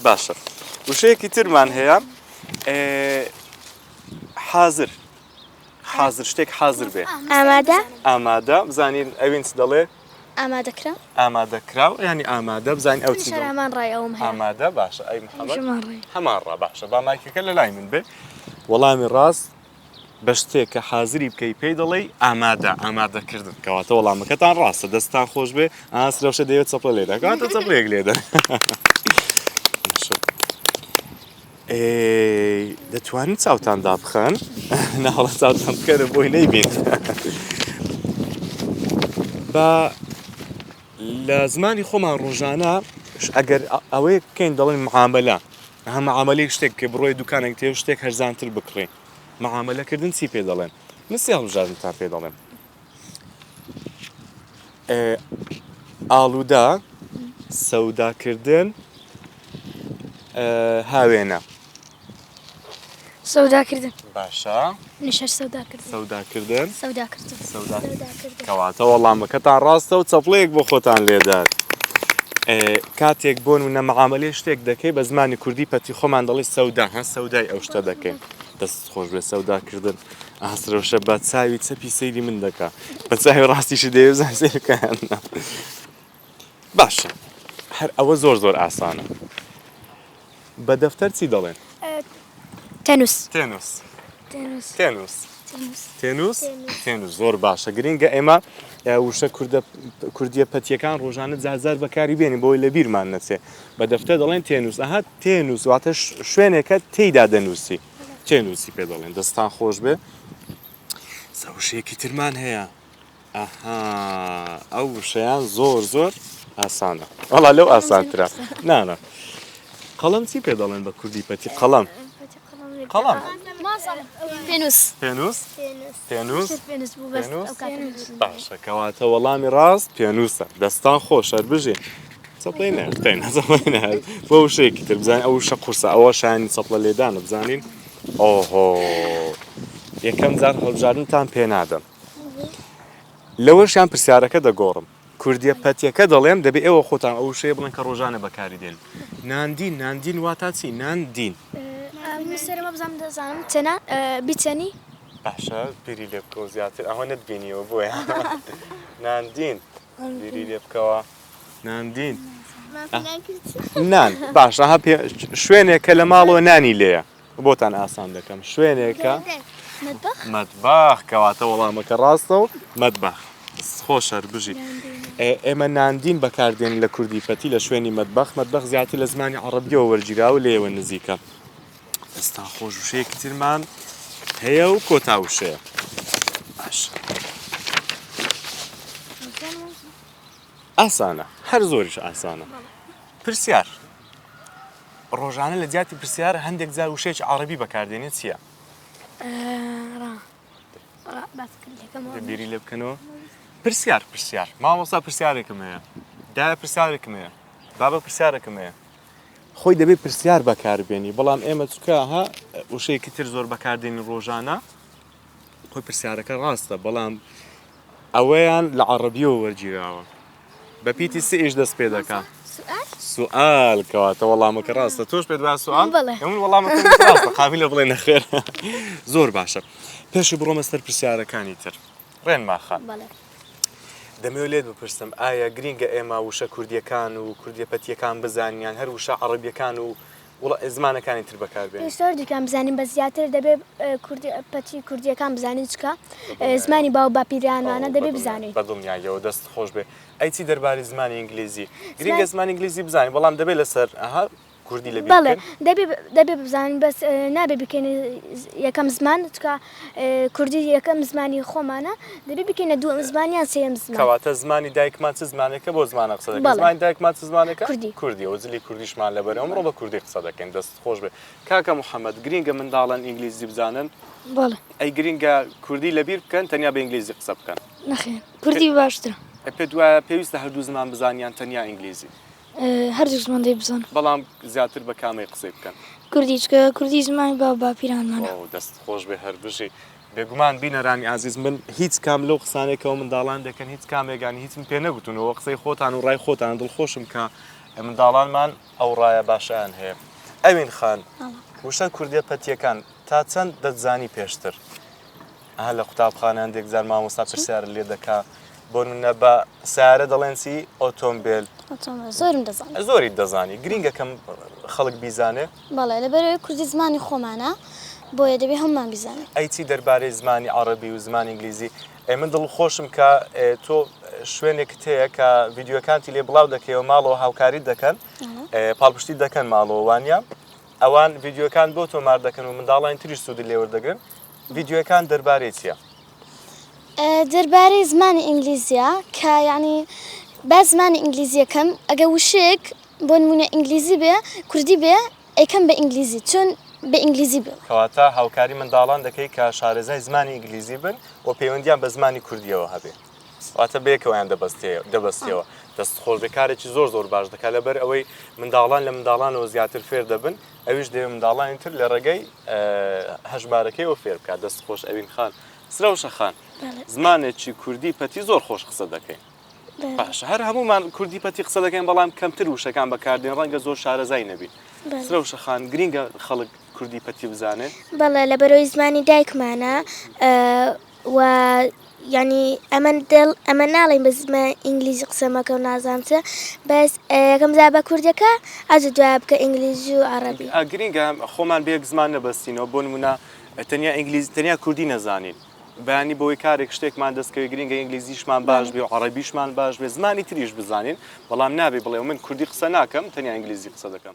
باشە وشەیەکی ترمان هەیە حازر حازر شتێک حازر بێ ئامادە ئامادە بزانین ئەوین چ دەڵێ ئامادەکرا ئامادەکراو ینی ئامادە بزانین ئەو چی هەمان ڕای ئەوم ئامادە باشە ئەی محەممەد هەمان ڕا باشە با مایکەکە لە لای من بێ وەڵامی ڕاست بە شتێک کە حازری بکەی پێی دەڵێی ئامادە، ئامادەکردن. کەواتە وەڵامەکەتان ڕاستە. دەستتان خۆش بێ. ئا سرەوشە دەیەوێت چەپڵە لێدا. کەواتە چەپڵەیەک لێدەن. ئێ دەتوانن چاوتان دابخەن؟ ناوەڵا چاوتان بکەنە بۆی نەیبین. با لە زمانی خۆمان ڕۆژانە ئەگەر ئەوەیە بکەین دەڵێن معاملە هەمە معاملەی شتێک کە بڕۆی دوکانێک تێ شتێک هەرزانتر بکڕی معامەلە کردن چی پێ دەڵێن؟ من سێ هەڵبژاردنتان پێ دەڵێم. ئاڵوودە، سەوداکردن، هاوێنە. سەوداکردن. باشە. منیش هەر سەوداکردن. سەوداکردن. سەوداکردن. سەوداکردن. کەواتە وەڵامەکەتان ڕاستە و چەپڵەیەک بۆ خۆتان لێدات. کاتێک بۆ نمونە معامەلەی شتێک دەکەی بە زمانی کوردی پەتی خۆمان دەڵێ سەودا ها سەودای ئەو شتە دەکەین دەست خۆش بێ سەودا کردن ئاسرەوشە بە چاوی چەپی سەیری من دەکا بە چاوی ڕاستیشی دەیەوێ بزانێ سەیر بکا یان نا باشە هەر ئەوە زۆر زۆر ئاسانە بە دەفتەر چی دەڵێن؟ تێنووس. تێنووس. تێنووس. تێنووس. تێنووس زۆر باشە گرنگە ئێمە وشە کوردە کوردیە پەتیەکان ڕۆژانە جارجار بەکاری بێنین بۆی لە بیرمان نەچێ بە دەفتەر دەڵێن تێنووس ئەها تێنووس واتە شوێنێکە تێیدا دەنووسی تێنووسی پێ دەڵێن دەستان خۆش بێ وشەیەکی ترمان هەیە ئەها ئەو وشەیان زۆر زۆر ئاسانە وەڵا لەو ئاسانترە نانا قەڵەم چی پێ دەڵێن بە کوردی پەتی قەڵەم قەڵەم پێنووس پێنووس پێنووس باشە کەواتە وەڵامی ڕاست پێنووسە دەستان خۆش هەر بژین چەپڵەی نەختین بۆ وشەیەکی تر بزانین ئەو وشە قورسە ئەوە شایانی چەپڵە لێدانە بزانین ئۆهۆ یەکەم جار هەڵبژاردنتان پێ نادەم لەوەشیان پرسیارەکە دەگۆڕم. کوردیە پەتیەکە دەڵێم دەبێ ئێوە خۆتان ئەو وشەیە بڵێن کە ڕۆژانە بەکاری دێن. ناندین ناندین واتا چی؟ نان دین. من سەرمە بزانم دەزانم چەنە بیچەنی. باشە بیری لێ بکەوە زیاتر ئەوە نەتبینیەوە بۆیە ناندین بیری لێ بکەوە ناندین نان باشە ها شوێنێک کە لە ماڵەوە نانی لێیە بۆتان ئاسان دەکەم شوێنێکە مەتباخ کەواتە وەڵامەکە ڕاستە و مەتباخ خۆش هەر بژی ئێمە ناندین بەکاردێن لە کوردی پەتی لە شوێنی مەتبەخ مەتبەخ زیاتر لە زمانی عەڕەبیەوە وەرگیراوە لێوە نزیکە ئێستا خۆش وشەیەکی ترمان هەیە و کۆتا وشەیە باش ئاسانە هەر زۆریش ئاسانە پرسیار ڕۆژانە لە جیاتی پرسیار هەندێک جار وشەیەکی عەڕەبی بەکاردێنێ چییە؟ بیری لێ بکەنەوە پرسیار پرسیار مامۆستا پرسیارێکم هەیە دایە پرسیارێکم هەیە بابە پرسیارێکم هەیە خۆی دەبێت پرسیار بەکاربێنی بەڵام ئێمە چکە ها وشەیەکی تر زۆر بەکاردێنی ڕۆژانە خۆی پرسیارەکە ڕاستە بەڵام ئەوەیان لە عەڕەبیەوە وەرگیراوە بە پیتی سئیش دەست پێ دەکا سوئال کەواتە وەڵامەکە ڕاستە تۆش پێت وایە سوئال بەڵێ. من وەڵامەکە ڕاستە قابیلە بڵێ نەخێر زۆر باشە پێشی بڕۆمە سەر پرسیارەکانی تر ڕێنما خان بەڵێ دەمەوێت لێت بپرسم ئایا گرینگە ئێمە وشە کوردیەکان و کوردیە پەتیەکان بزانین یان هەر وشە عەڕەبیەکان و وڵا زمانەکانی تر بەکار بێنین. پێویستە هەردووکیان بزانین بەس زیاتر دەبێ کوردی پەتی کوردیەکان بزانین چکە زمانی باو باپیرانمانە دەبێ بزانین. بە دڵنیاییەوە دەست خۆش بێ. ئەی چی دەربارەی زمانی ئینگلیزی؟ گرینگە زمانی ئینگلیزی بزانین بەڵام دەبێ لەسەر ئەها کوردی لەبیر بەڵێ بکەین؟ دەبێ دەبێ بزانین بەس نابێ بیکەینە یەکەم زمان چکە کوردی یەکەم زمانی خۆمانە دەبێ بیکەینە دووەم زمان یان سێیەم زمان. کەواتە زمانی دایکمان چ زمانێکە بۆ زمانە قسە دەکەین؟ بەڵێ. زمانی دایکمان چ زمانێکە؟ کوردی. کوردیە و جلی کوردیشمان لەبەرە ئەمڕۆ بە کوردی قسە دەکەین دەستت خۆش بێ. کاکە محەمەد گرینگە منداڵان ئینگلیزی بزانن؟ بەڵێ. ئەی گرینگە کوردی لەبیر بکەن تەنیا بە ئینگلیزی قسە بکەن؟ نەخێر کوردی باشترە. ئەی پێت وایە پێویستە هەردوو زمان بزانن یان تەنیا ئینگلیزی؟ هەردوو زمان دەی بزانن. بەڵام زیاتر بە کامەی قسەی بکەن؟ کوردی چونکە کوردی زمانی باو باپیرانمانە. ئۆ دەست خۆش بێ هەر بژی. بێگومان بینەرانی ئازیز من هیچ کام لەو قسانەی کەەوە منداڵان دەکەن هیچ کامێک یانی هیچم پێ نەگوتون ئەوە قسەی خۆتان و ڕای خۆتان دڵخۆشم کە. منداڵانمان ئەو ڕایە باشەیان هەیە. ئەوین خان، وشە کوردیە پەتیەکان تا چەند دەتزانی پێشتر؟ ئەها لە قوتابخانە هەندێک جار مامۆستا پرسیارت لێ دەکا بۆ نمونە بە سیارە دەڵێن چی؟ ئۆتۆمبێل. ئۆتۆمبێل زۆرم دەزانی. زۆریت دەزانی. گرینگە کەم خەڵک بیزانێ؟ بەڵێ لەبەرئەوەی کوردی زمانی خۆمانە بۆیە دەبێ هەموومان بیزانین. ئەی چی دەربارەی زمانی عەڕەبی و زمانی ئینگلیزی؟ ئێ من دڵخۆشم کە تۆ شوێنێکت هەیە کە ڤیدیۆکانتی لێ بڵاو دەکەیەوە ماڵەوە هاوکاریت دەکەن پاڵپشتیت دەکەن ماڵەوە وانە ئەوان ڤیدیۆکان بۆ تۆمار دەکەن و منداڵانی تریش سوودی لێوەردەگرن ڤیدیۆکان دەربارەی چییە؟ دەربارەی زمانی ئینگلیزیە کە یعنی با زمانی ئینگلیزیەکەم ئەگە وشەیەک بۆ نمونە ئینگلیزی بێ کوردی بێ ئەیکەم بە ئینگلیزی چۆن بە ئینگلیزی بڵێم. کەواتە هاوکاری منداڵان دەکەی کە شارەزای زمانی ئینگلیزی بن و پەیوەندیان بە زمانی کوردیەوە هەبێ. واتە بەیەکەوەیان دەبەستیەوە. دەست خۆش بێ کارێکی زۆر زۆر باش دەکات لەبەر ئەوەی منداڵان لە منداڵانەوە زیاتر فێر دەبن ئەویش دەیەوێ منداڵانی تر لە ڕێگەی هەژمارەکەیەوە فێر بکات. دەست خۆش ئەوین خان. سرەوشە خان زمانێکی کوردی پەتی زۆر خۆش قسە دەکەی. باشە هەر هەموومان کوردی پەتی قسە دەکەین بەڵام کەمتر وشەکان بەکاردێن ڕەنگە زۆر شارەزای نەبین سرەوشە خان گرینگە خەڵک کوردی پەتی بزانێ؟ بەڵێ لەبەرەوەی زمانی دایکمانە و یعنی ئەمە دڵ ئەمە ناڵێن بە زمان ئینگلیزی قسە مەکە و نازانم چ بەس یەکەم جار بە کوردەکە ئەجە دوای بکە ئینگلیزی و عەڕەبی. گرینگە خۆمان بە یەک زمان نەبەستینەوە بۆ نمونە تەنیا ئینگلیزی تەنیا کوردی نەزانین بەیانی بۆی کارێک شتێکمان دەستکەوێت گرینگە ئینگلیزیشمان باش بێ و عەڕەبیشمان باش بێ زمانی تریش بزانین بەڵام نابێ بڵێ من کوردی قسە ناکەم تەنیا ئینگلیزی قسە دەکەم.